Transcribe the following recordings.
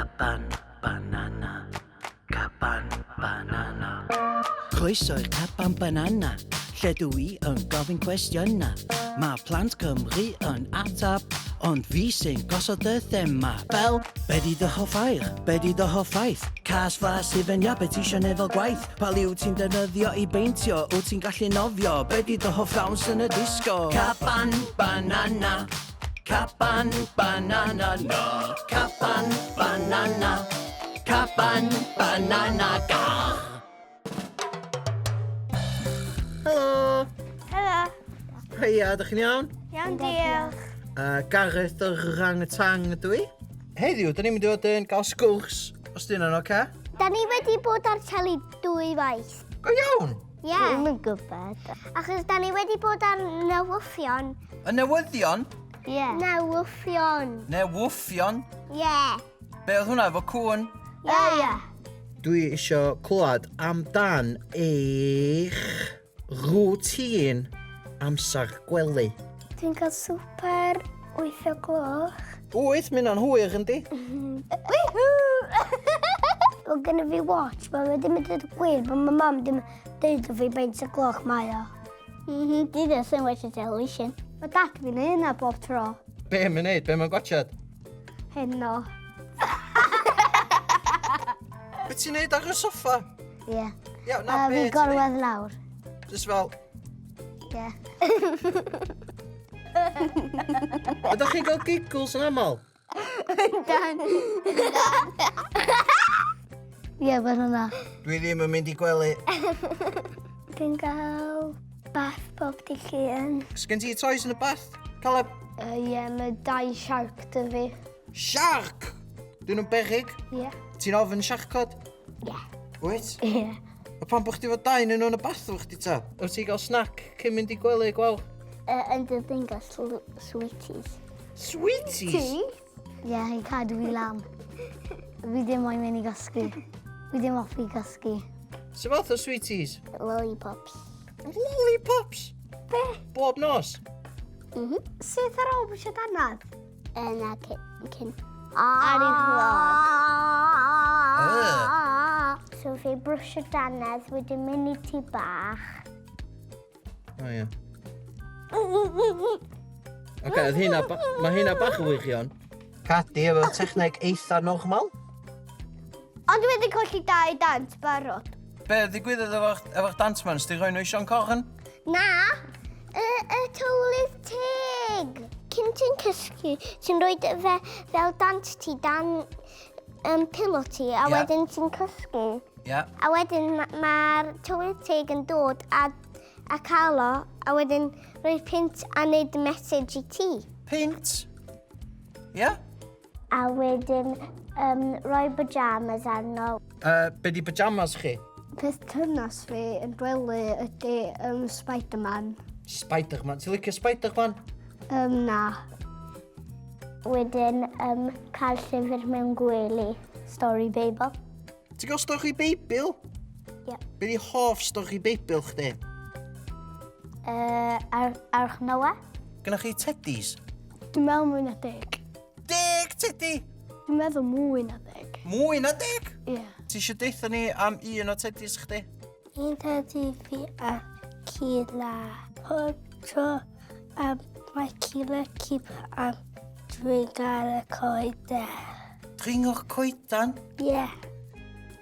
Caban banana, caban banana. Croeso i'r caban banana, lle dw i yn gofyn cwestiynau. Mae plant Cymru yn atab, ond fi sy'n gosod y thema. Fel, be di dy hoff air? Be di dy hoff ffaith? Cas flas hufen iâ, be ti isio neud fel gwaith? Pa liw ti'n defnyddio i beintio? Wyt ti'n gallu nofio? Be di dy hoff ddawns yn y disgo? Caban banana. Caban banana na. Caban banana. Caban banana ga. Helo! Helo. Heia, ydych chi'n iawn? Iawn, diolch. Gareth o'r Rang y Tang ydw i. Heddiw, da ni'n mynd i fod yn gael sgwrs, os di hynna'n oce? Da ni wedi bod ar teli dwy waith. Go iawn? Ie. Yeah. Dwi'm yn gwybod. Achos da ni wedi bod ar newyddion. Y newyddion? Ie. Yeah. Newyddion. Newyddion? Ie. Yeah. Be oedd hwnna efo cŵn? Ie. Yeah. Yeah. Dwi isio clywed amdan eich routine amser gwely. Dwi'n cael swper 8 o gloch. 8? Mae hynna'n hwyr yndi? Mae gen i fi watch, mae wedi mynd i'r gwir, bod mae mam ddim deud o fi beint o gloch mae o. Di ddim sy'n watch y television. Mae dad fi'n neud hynna bob tro. Be mae'n neud? Be mae'n gwatchad? Heno. Be ti'n neud ar y soffa? Ie. Yeah. Ia, na, be ti'n neud? Fi gorwedd lawr. Just fel... Ie. Ydych chi'n cael giggles yn aml? Dan. Ie, fel hwnna. Dwi ddim yn mynd i gwely. Dwi'n cael bath bob dydd Llun. Sgen ti toys yn y bath, Caleb? Ie, yeah, mae dau shark dy fi. Shark? Dyn nhw'n beryg? Ie. Yeah. Ti'n ofyn siarcod? Ie. Yeah. Wyt? Ie. Yeah. A pam bod chdi fod dau yn nhw'n y bath efo chdi ta? Wyt ti'n cael snack cyn mynd i gwely, gwawr? Yn dy dwi'n cael sweeties. Sweeties? Ie, yeah, i cadw i lan. Fi ddim moyn mynd i gysgu. Fi ddim hoffi gysgu. Sut fath o sweeties? Lollipops. Lollipops? Be? Bob nos? Mm -hmm. Sut ar ôl bwysio danad? Na, cyn. Ar ei fflor. So fi brwsio danedd wedi mynd i ti bach. O ie. Oce, oedd hynna, mae hynna bach yn wirion. Cadi efo techneg eitha normal. Ond dwi wedi colli dau dant barod. Be ddigwyddodd efo'ch efo dant man? Sti rhoi nhw i Sian Corn? Na, y, y tylwyth teg. Cyn ti'n cysgu, ti'n rhoi fe fel dant ti dan pillow ti, a yeah. wedyn ti'n cysgu. Yeah. A wedyn mae'r ma tylwyth teg yn dod a, a cael o, a wedyn rhoi pint a neud message i ti. Pint? Ie? Yeah? A wedyn rhoi pyjamas arno. Be di pyjamas chi? Peth tynas fi yn gwely ydy Spider-Man. Spider-Man? Ti'n licio Spider-Man? Na. Wedyn cael llyfr mewn gwely. Story Beibl. Ti'n gael stori Beibl? Ie. Be di hoff stori Beibl chdi? Arch Noah. Gynnoch chi teddies? Dwi'n meddwl mwy na 10. 10 teddy? Dwi'n meddwl mwy na 10. Mwy na 10? Ie. Ti eisiau deutha ni am un o teddies chdi? Un teddy fi a Cila. Pob tro mae Cila keep am dringo ar y coeden. Dringo'r coedan? Ie.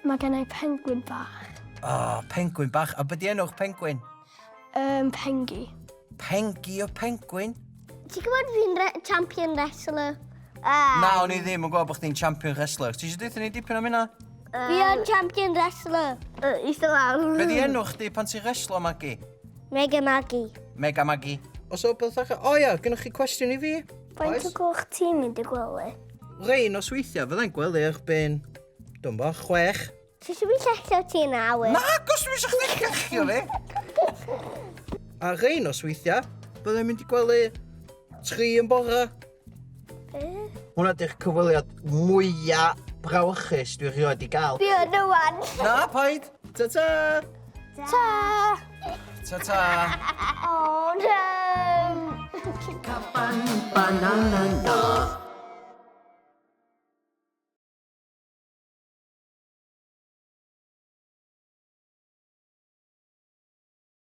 Mae gen i penguin bach. O, oh, penguin bach. A be di enw'ch penguin? Pengi. Pengi o penguin? Ti'n gwybod fi'n re champion wrestler? Na, o'n i ddim yn gwybod bod chdi'n champion wrestler. Ti eisiau deutha ni dipyn am hynna? Fi yn champion wrestler. Eistedd lawr. Be di enw chdi pan ti'n wrestlo, Maggie? Mega Maggie. Mega Maggie. Os o beth arall? O ia, gynnoch chi cwestiwn i fi? Faint o gloch ti'n mynd i gwely? Rei nosweithiau, fyddai'n gwely erbyn, dwi'n bo, 6. Ti eisiau fi llechio ti yn awyr? Na, gos dwi eisiau chdi llechio fi. A rei nosweithiau, byddai'n mynd i gwely 3 yn bore. Be? Hwna di'r cyfweliad mwyaf brawychus dwi rioed i gael. Fi yn wan. Na, paid. Ta-ta. Ta. Ta-ta. Oh, no. Caban banana na.